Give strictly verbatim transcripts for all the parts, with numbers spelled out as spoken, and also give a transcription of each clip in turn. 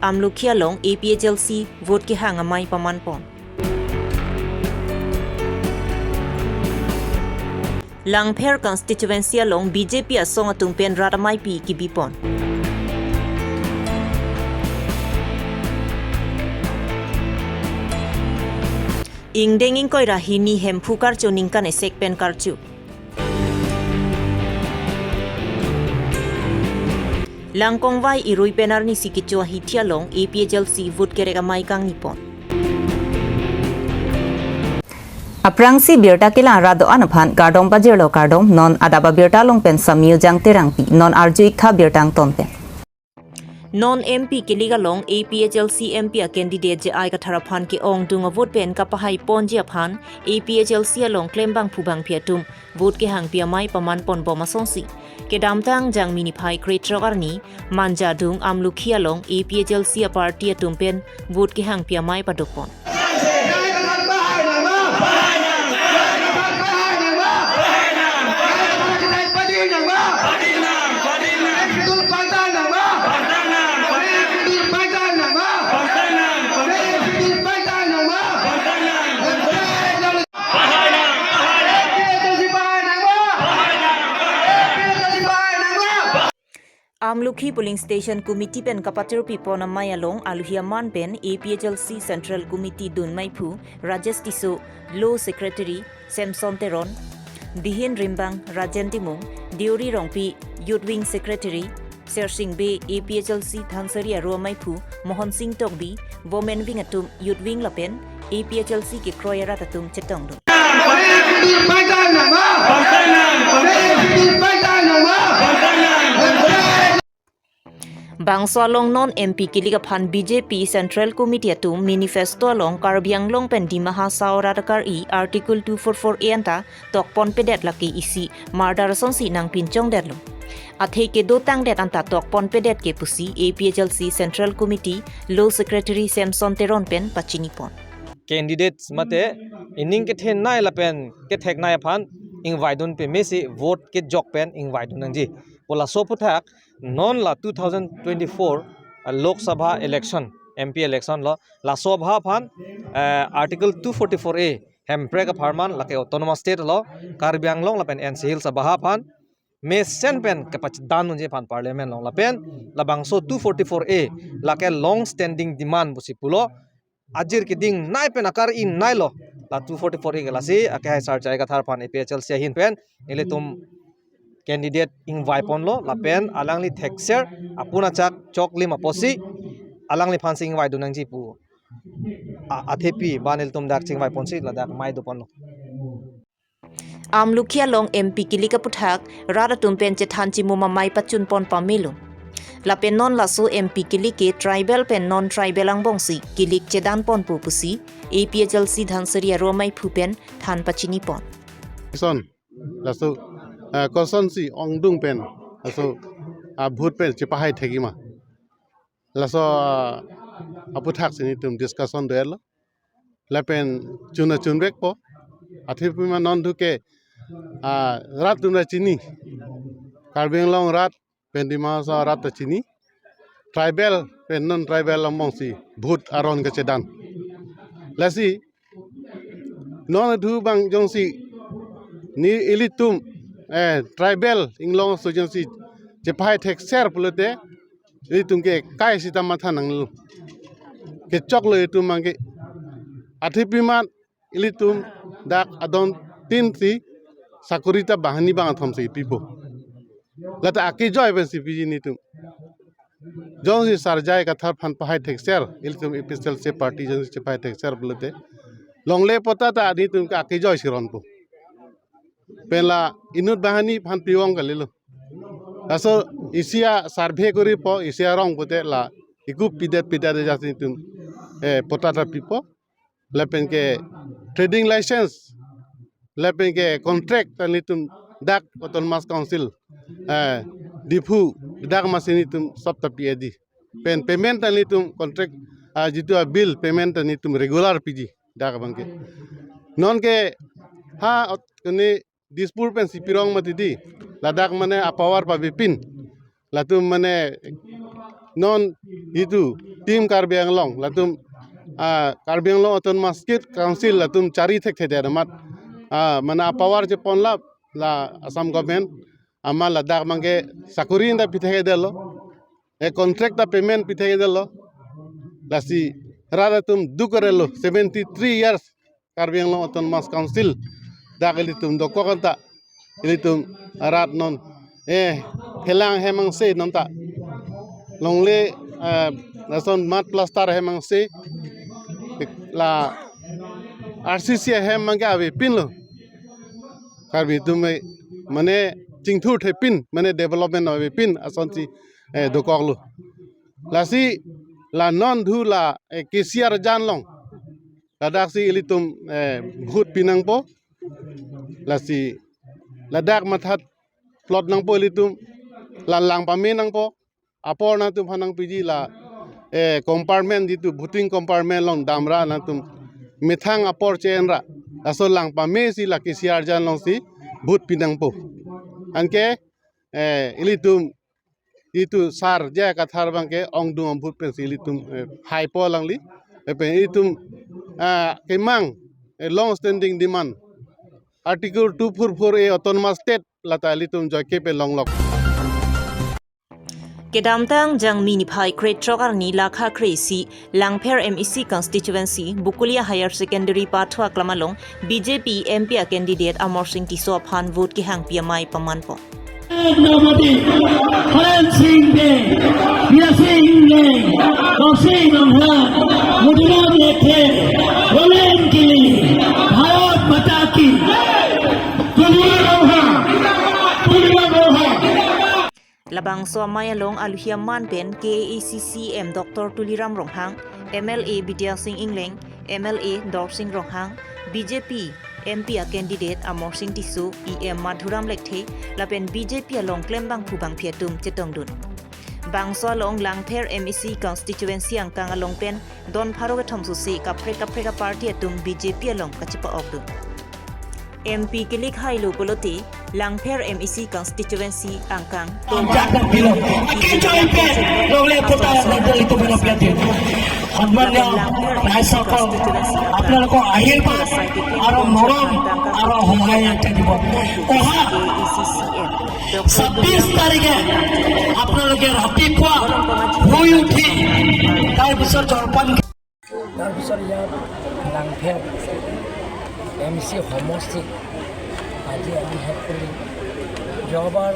Amlukhi along A P H L C vote kehang amei paman pon. Langpher constituency along B J P asong atum pen rat ameipi kebi pon. Ingdeng ingkoi ra hini Hemphu karcho ningkan esek pen karcho. Langkongvai irui pen arnisi kecho ahithi along A P H L C vote kerek amei kangni pon. Aphrangsi birta kelang rat do-an aphan kardom pajirlo, kardom. Non adap abirta along pen Samyu Jang Terangpi. Non arju-ik tha birta angton pen. Non M P kilik along A P H L C M P a candidate J I Kathar aphan ke-ongdung avote pen kapahai ponji aphan A P H L C along klembangphu bangphi atum vote kehangpi amei paman pon bom asonsi, kedamtang Jangmi niphai krethrok arni Manja adung Amlukhi along A P H L C a party atum pen vote kehangpi amei padok pon. Amlukhi Polling Station Committee pen kapatirpi pon amei along aluhi aman pen A P H L C Central Committee dun meiphu Rajesh Tisso, Law Secretary Samson Teron, Dihin Rimbang Rajen Timung, Deori Rongpi, Youth Wing Secretary Sersing Bey, A P H L C Dhansiri aro ameiphu Mohon Sing Tokbi, Women Wing atum, Youth Wing lapen A P H L C kekroi arat atum chetongdun. Bangso along non M P kilik aphan B J P Central Committee atum manifesto along Karbi Anglong pen Dima Hasao rat akar-i Article two four four A anta tokponpedet lake isi murder asonsi nangpinchongdetlo. Athe kedotangdet anta tokponpedet ke pusi A P H L C Central Committee Law Secretary Samson Teron pen pachini pon. Candidates mate ining kethenei lapen ketheknei aphan ingvaidun pemesi vote kejok pen ingvaidun nangji pu laso aphuthak non la two thousand twenty-four, uh, Lok Sabha election, M P election lo, laso abha aphan, uh, Article two forty-four A Hemprek apharman lake Autonomous State lo, Karbi Anglong lapen N C Hills abha aphan mesen pen kepachedan unji aphan Parliament along lapen labangso two forty-four A lake long standing demand pusi pulo, ajir kedingnei pen akar-inei lo. La two forty-four A ke lasi akehai Sar J I Kathar aphan A P H L C ahin pen ilitum candidate ingvai ponlo lapen alangli thekser apun achak choklim apotsi alangliphansi ingvaidun nangji pu a-, athepi ban ilitum dak chingvai ponsi ladak mei do ponlo. Amlukhi along M P kilik aphuthak rat atum pen chethan chimum amei pachun pon pamelo. Lapen non laso M P kilik ke tribal pen non tribal angbongsi kilik chedan ponpo pusi A P H L C Dhansiri aro ameiphu pen than pachini pon. Son, laso, eh, kosonsi ongdung pen, laso, ah, vote pen chepahai thekji ma. Laso, ah, aphuthak si nelitum discussion do-etlo. Lapen chuna chunvekpo. Athipima non thu ke, ah, rat atum ta chini. Karbi Anglong rat pen Dima Hasao rat ta chini. Tribal pen non tribal angbongsi vote aron kechedan. Lasi non thu bang jongsi ne ilitum, eh, tribal inglong aso jongsi chepahai thekser pulote ilitum ke kai sita matha nanglo. Kechoklo itum abangke. Athipima ilitum dak adon tin si sakori ta banghini bangkethom si pipo. Lata akejoi pensi piji nelitum. Jongsi Sar J I Kathar aphan pahai thekser, ilitum A P H L C party jongsi chepahai thekser pulote longle patta ta nelitum ke akejoi si ronpo. Pen la inut banghini aphan pi-ong kalilo. Laso isi a-survey koripo, isi arong pute la ikup pidet pidet jasi nelitum, eh, patta ta pipo. Lapen ke trading license, lapen ke contract ta nelitum dak Autonomous Council, eh, Diphu dak masi nelitum sop ta pi-etji. Pen payment ta nelitum contract, ah, jitu a-bill payment ta nelitum regular piji dak abangke. Non ke ha ot-, ne Dispur pensi pirong mati di. Ladak mane a-power pabipin. Latum mane non itu Team Karbi Anglong, latum, ah, Karbi Anglong Autonomous State Council latum chari thekthedet amat, ah, mane apower cheponlap la Assam government, amat ladak abangke sakori ta pithekthedetlo, e contract ta payment pithekthedetlo. Lasi rat atum duk arelo, seventy three years Karbi Anglong Autonomous Council dak ilitum dokok anta, ilitum arat non, eh, phelang hem angse non ta. Longle, eh, lason mud plaster hem angse, la R C C hem abangke avepinlo. Karbi atum, eh, mane chingthurthepin, mane development avepin asonsi, eh, dokoklo. Lasi la non dhu la, eh, K C R jan along, ladaksi ilitum, eh, vote pinangpo. Lasi ladak mathaplot nangpo ilitum, la lang pame nangpo. Apor nangtum aphan nangpiji la, eh, compartment jitu voting compartment along damra nangtum methang apor che-enra, laso lang pamesi la K C R jan alongsi vote pinangpo. Anke, eh, ilitum itum sar J I Kathar abangke ongdung ombut pensi ilitum, eh, haipo alangli. Lapen itum, ah, kemang, eh, long standing demand, Article two four four A Autonomous State lata ilitum joike pen longlok. Kedamtang Jangmi niphai krethrok arni lakha kre-isi Langpher M A C constituency Bokolia Higher Secondary pathua aklam along B J P M P a candidate Amarsing Tisso aphan vote kehangpi amei pamanpo. नमोदी, हरेंद्र सिंह दे, हीरा सिंह दे, कौशिक नंगला, मुदुरा देखे, रोलेन के लिए, भारत माता की। Tuliram Ronghang, Tuliram Ronghang. Labangso amei along aluhi aman pen K A A C C M Doctor Tuliram Ronghang, M L A Bidya Sing Engleng, M L A Dorsing Ronghang, B J P M P a candidate Amarsing Tisso, E M Madhuram Lekthe, lapen B J P along klembangphu bangphi atum chetongdun. Bangso along Langpher M A C constituency angkang along pen don pharo kethom sose kaprek kaprek a party atum B J P along kachepa-okdun. M P kelik hailo pulote Langpher M A C constituency angkang Jacob Bilong. Akin join pe, longle kota, longle itu bela pelatihan. সন্মানীয় ৰাইজসকল, আপোনালোকৰ আশীৰ্বাদ আৰু মৰম আৰু সহায় ইয়াত থাকিব। অহা ছাব্বিছ তাৰিখে আপোনালোকে ৰাতিপুৱা শুই উঠি তাৰপিছত জলপান তাৰপিছত ইয়াত লাংফেৰ এম চি সমষ্টিত আজি আমি শেষ কৰিলোঁ। যোৱাবাৰ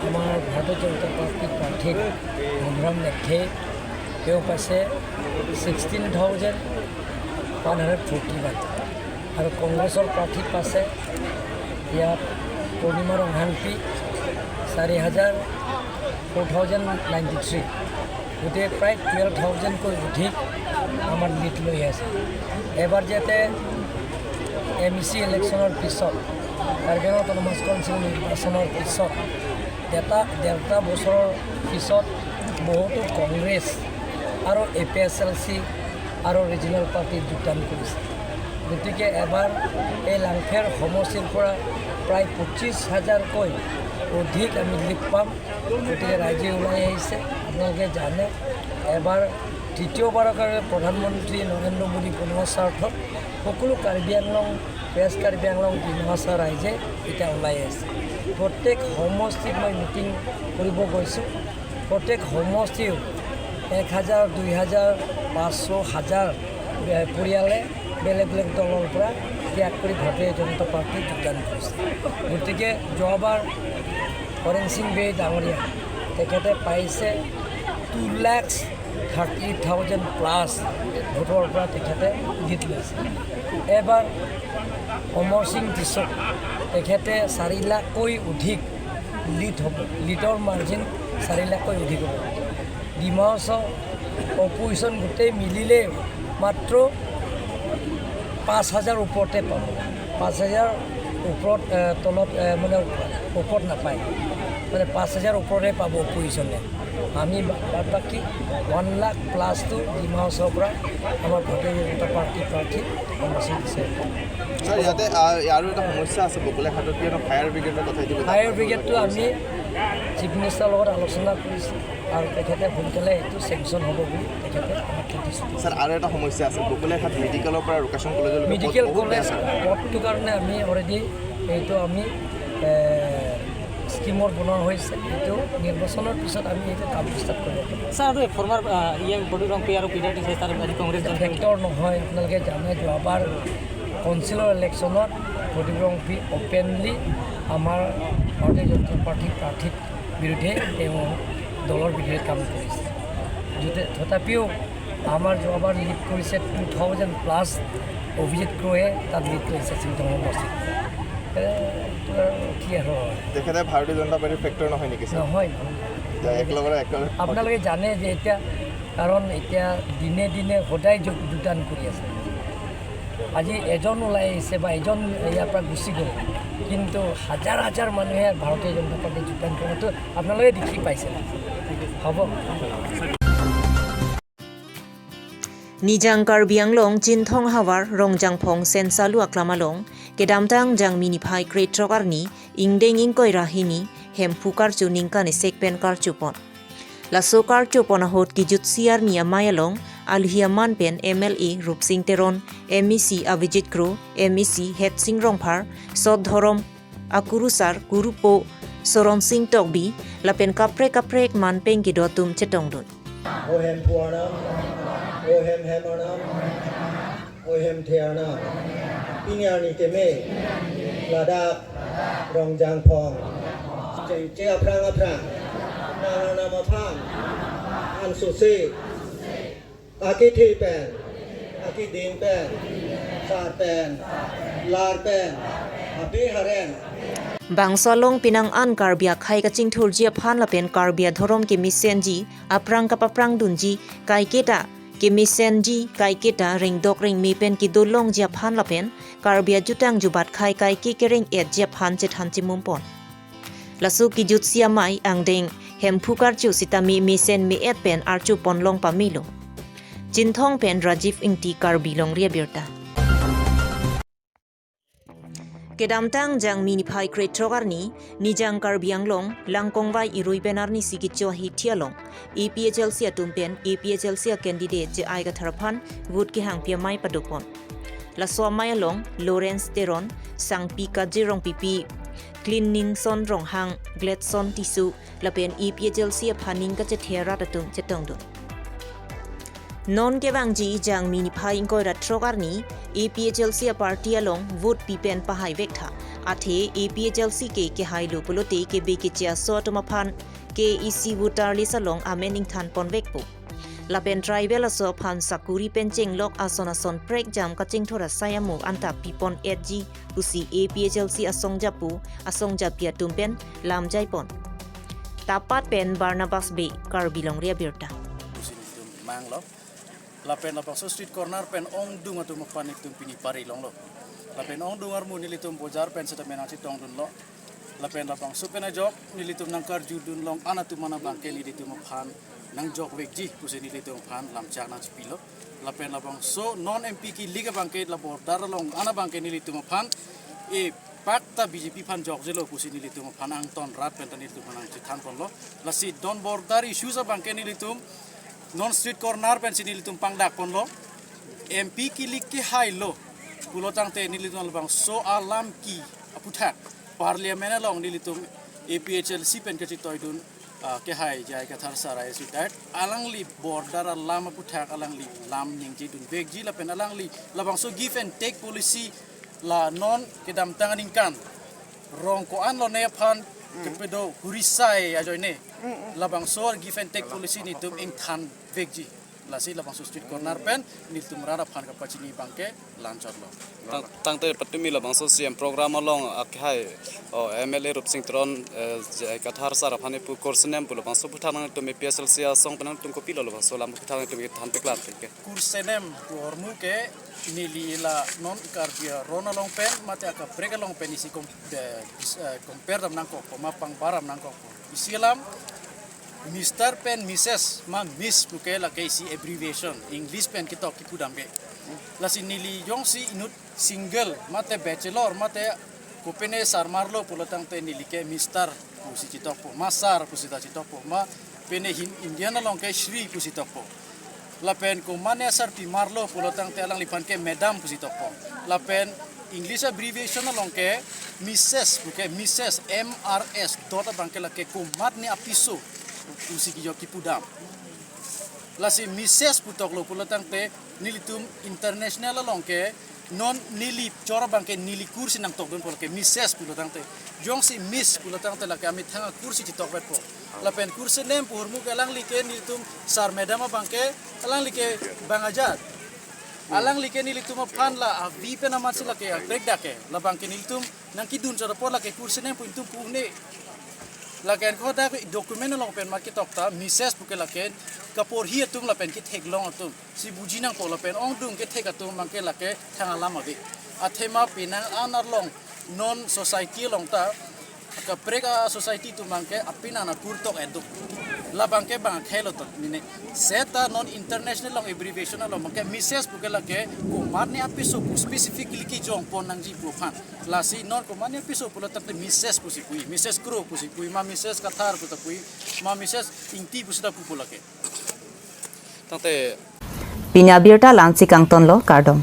আমাৰ ভাৰতীয় জনতা পাৰ্টীৰ প্ৰাৰ্থী মধুৰাম লেকথে, তেওঁ পাইছে sixteen thousand one hundred forty one আৰু কংগ্ৰেছৰ প্ৰাৰ্থী পাইছে ইয়াত পূৰ্ণিমা ৰংহাংপী চাৰি হাজাৰ ফ'ৰ থাউজেণ্ড নাইণ্টি থ্ৰী। গোটেই প্ৰায় টুৱেলভ থাউজেণ্ডকৈ অধিক আমাৰ লিড লৈ আছে। এবাৰ যাতে এম ই চি ইলেকশ্যনৰ পিছত, কাৰ্বি আংলং অট'নমাছ কাউন্সিল নিৰ্বাচনৰ পিছত, এটা ডেৰটা বছৰৰ পিছত বহুতো কংগ্ৰেছ আৰু এ পি এইচ এল চি আৰু ৰিজনেল পাৰ্টিত যোগদান কৰিছে। গতিকে এবাৰ এই লাংফেৰ সমষ্টিৰ পৰা প্ৰায় পঁচিছ হাজাৰকৈ অধিক আমি লিড পাম। গতিকে ৰাইজে ওলাই আহিছে। আপোনালোকে জানে, এবাৰ তৃতীয়বাৰৰ কাৰণে প্ৰধানমন্ত্ৰী নৰেন্দ্ৰ মোদী বনোৱাৰ স্বাৰ্থত সকলো কাৰ্বি আংলং, ৱেষ্ট কাৰ্বি আংলং, ডিমা হাছাও ৰাইজে এতিয়া ওলাই আহিছে। প্ৰত্যেক সমষ্টিত মই মিটিং কৰিব গৈছোঁ। প্ৰত্যেক সমষ্টিও এক হাজাৰ, দুই হাজাৰ, পাঁচশ, হাজাৰ, এ, পৰিয়ালে বেলেগ বেলেগ দলৰ পৰা ত্যাগ কৰি ভাৰতীয় জনতা পাৰ্টীত যোগদান কৰিছে। গতিকে যোৱাবাৰ হৰেণ সিং বেই ডাঙৰীয়া, তেখেতে পাইছে two lakh thirty eight thousand plus ভোটৰ পৰা তেখেতে লিড লৈছে। এবাৰ অমৰ সিং টিছৌ, তেখেতে চাৰি লাখকৈ অধিক লিড হ'ব, লিডৰ মাৰ্জিন চাৰি লাখকৈ অধিক হ'ব। ডিমা হাছাও অপজিশ্যন গোটেই মিলিলে মাত্ৰ পাঁচ হাজাৰ ওপৰতে পাব। পাঁচ হাজাৰ ওপৰত, এ, তলত, এ, মানে ওপৰত নাপায়, মানে পাঁচ হাজাৰ ওপৰতে পাব অপজিশ্যনে। আমি বা-, বাদ বাকী ওৱান লাখ প্লাছটো ডিমা হাছাওৰ পৰা আমাৰ ভাৰতীয় জনতা পাৰ্টীৰ প্ৰাৰ্থী অমৰ সিং টিছৌ। ছাৰ, ইয়াতে, আ, আৰু এটা সমস্যা আছে বকলীয়া ঘাটত, কিয়নো ফায়াৰ ব্ৰিগেডৰ কথা এইটো ফায়াৰ ব্ৰিগেডটো আমি চিফ মিনিষ্টাৰৰ লগত আলোচনা কৰিছে আৰু তেখেতে সোনকালে এইটো চেংচন হ'ব বুলি তেখেতে আমাক কৈছে। ছাৰ, আৰু এটা সমস্যা আছে, বকলীয়াঘাট মেডিকেলৰ পৰা ৰুকাচন কলেজলৈকে পথ মেডিকেল বহুত বেয়া, কলেজ ছাৰ। পথটোৰ কাৰণে আমি অলৰেডি এইটো আমি, এ, স্কিমত বনোৱা হৈছে। এইটো নিৰ্বাচনৰ পিছত আমি এইটো কাম ষ্টাৰ্ট কৰিব পাৰিম। ছাৰ, আৰু ফৰ্মাৰ, আ, ই এম প্ৰদীপ ৰংপেই আৰু পিদাৰ টিচাই ছাৰ আজি কংগ্ৰেছ জইন কৰিলে। ফেক্টৰ নহয়, আপোনালোকে জানে যোৱাবাৰ কাউন্সিলৰ ইলেকশ্যনত প্ৰদীপ ৰংপেই অপেনলি আমাৰ ভাৰতীয় জনতা পাৰ্টীৰ প্ৰাৰ্থীৰ বিৰুদ্ধে তেওঁ দলৰ বিৰুদ্ধে কাম কৰিছে। যতে-, তথাপিও আমাৰ যোৱাবাৰ লিড কৰিছে টু থাউজেণ্ড প্লাছ অভিজিত ক্ৰয়ে তাত লিড কৰিছে চিংথং সমষ্টিত। এ, এইটো আৰু কি আৰু হয়? তেখেতে ভাৰতীয় জনতা পাৰ্টীৰ ফেক্টৰ নহয় নেকি, ছাৰ? নহয়, নহয়। এতিয়া একেলগৰে একেলগে আপোনালোকে জানে যে এতিয়া, কাৰণ এতিয়া দিনে দিনে সদায় যোগ-, যোগদান কৰি আছে। আজি এজন ওলাই আহিছে বা এজন ইয়াৰ পৰা গুচি গ'ল, কিন্তু হাজাৰ হাজাৰ মানুহে ভাৰতীয় জনতা পাৰ্টীত যোগদান কৰাটো আপোনালোকে দেখি পাইছে। হ'ব। Nijang Karbi Anglong Chinthong havar Rongjangphong Sensalu aklam along kedamtang Jangmi niphai krethrok arni ingdeng ingkoi ra hini Hemphu karcho ningkan isek pen karcho pon. Laso karcho pon ahut kejutsi arni amei along alohi aman pen M L A Rupsing Teron, M A C Avijit Kro, M A C Hetsing Rongphar, Sot Dhorom akurusar kurupo Soron Sing Tokbi lapen kaprek kaprek man pen kedo atum chetongdun. O Hemphu arnam, o Hemhem arnam, o Hemthe arnam. Pini arni keme, ladak Rongjangphong. Chengche aphrang aphrang, nang arnam aphan ansose akethe pen, akeding pen, sar pen, lar pen, abe haren. Bangso along penang an Karbi akhei kachingthurji aphan lapen Karbi adhorom kemesenji, aphrang kapaprang dunji kaiketa kemesenji, kaiketa rengdok rengme pen kedolongji aphan lapen Karbi ajutang jubat khei kaike kereng-etji aphan chethan chemum pon. Laso kejutsi amei angdeng Hemphu karcho sitame mesen me-et pen archo pon long pamelo. Chinthong pen Rajiv Ingti, Karbi Longri Abirta. Kedamtang Jangmi niphai krethrok arni, Nijang Karbi Anglong, Langkongvai Irui pen arnisi kecho ahithi along, A P H L C atum pen A P H L C a candidate J I Kathar aphan vote kehangpi amei padopon. Laso amei along Lawrence Teron, Sangpi Kajir Rongpipi, Cleaningson Ronghang, Gladson Tisso, lapen A P H L C aphan ning kachethe arat atum chetongdun. Non kevangji Jangmi niphai ingkoi ra throk arni, A P H L C a party along vote pi pen pahai vektha. Athe A P H L C ke kehailo pulote kebe keche aso atum aphan K E C voter list along amen ingthan pon vekpo. Lapen tribal aso aphan sakuri pen chenglok ason ason prekjam kachingthur asai amo anta pipon etji pusi A P H L C asongjapo asongjapi atum pen lamjai pon. Tapat pen Barnabas Bey, Karbi Longri Abirta. Pusi nelitum manglo. Lapen labangso street corner pen ongdung atum aphan nelitum pini pari longlo. Lapen ongdung armu nelitum bojar pen seta menang chetongdunlo. Lapen labangso pen ajok nelitum nangkarjudun long an atum an abangke nelitum aphan nangjok vekji pusi nelitum aphan lamchak nangchipilo. Lapen labangso non M P kilik abangke la border along an abangke nelitum aphan e pakta B J P aphan jokjelo pusi nelitum aphan angton rat pen ta nelitum aphan nangchethan ponlo. Lasi non border issues abangke nelitum non street corner pensi nelitum pangdak ponlo. M P kilik kehailo pulo tangte nelitum labangso alam ke aphuthak Parliament along nelitum A P H L C pen kachitoidun, ah, kehai J I Kathar sir I A S retired. Alangli border alam aphuthak alangli lam ningjedun vekji lapen alangli labangso give and take policy la non kedamtang aningkan rong ko-an lone aphan kepedo hurisai ajoine labangso give and take policy nelitum ingthan vekji. Lasi labangso street corner pen nelitum rat aphan kapachini abangke lanchotlo. Tang, tangte patumi labangso C M program along akhai, o, M L A Rupsing Teron, eh, J I Kathar sir aphan ipu kursenem pu labangso aphuthak nangtum A P H L C asong pen nangtum kopilo labangso alam aphuthak nangtum kethan peklat ke. Kursenem pu ahormu ke neli la non Karbi aron along pen mate akaprek along pen isi kom-, eh, bis-, eh, compare dam nangkokpo ma pangbar dam nangkokpo. Isi alam Mister pen Missus ma Miss puke lake isi abbreviation, English pen ketok kipu damde. Lasi neli jongsi inut single mate bachelor mate kopine sarmarlo pulo tangte neli ke Mister pu pusi chitokpo, ma sir pusi ta chitokpo, ma pine hin Indian along ke Shri pusi tokpo. Lapen komatne asarpimar lo pulo tangte alangliphan ke madam pusi tokpo. Lapen English abbreviation along ke Missus puke, Missus, M R S dot abang ke lake komatne apiso pusi kijo kipudam. Lasi Missus pu toklo pulo tangte nelitum international along ke non neli chor abang ke neli kursi nangtokdun pulo ke Missus pulo tangte. Jongsi Miss pulo tangte lake amethang akursi chitok vetpo. Lapen kursi nem pu ahormu ke alangli ke nelitum sir madam abang ke alangli ke bang ajat. Alangli ke nelitum aphan la avi pen amatsi lake aprek dak ke. Labang ke nelitum nangkidun chot apot lake kursi nem pu nelitum pu ne. Lake anke dak document along pen ma ketok ta Missus puke lake kaporhi atum lapen ketheklong atum si buji nangpo lapen ongdung kethek atum abang ke lake thang alam ave. Athema penang an arlong non society along ta kaprek asociety atum abang ke apin an akur tok eduk. Labang ke bang akhei lo tot mine. Seta non international along abbreviation along abang ke Missus puke lake komatne apiso pu specifically kijong pon nangji pu aphan. Lasi non komatne apiso pulo tangte Missus pusi pui, Missus Kro pusi pui, ma Missus Kathar pu ta pui, ma Missus Ingti pusi ta pu pulo ke. Tangte Pini abirta la-ansi kangtonlo, kardom.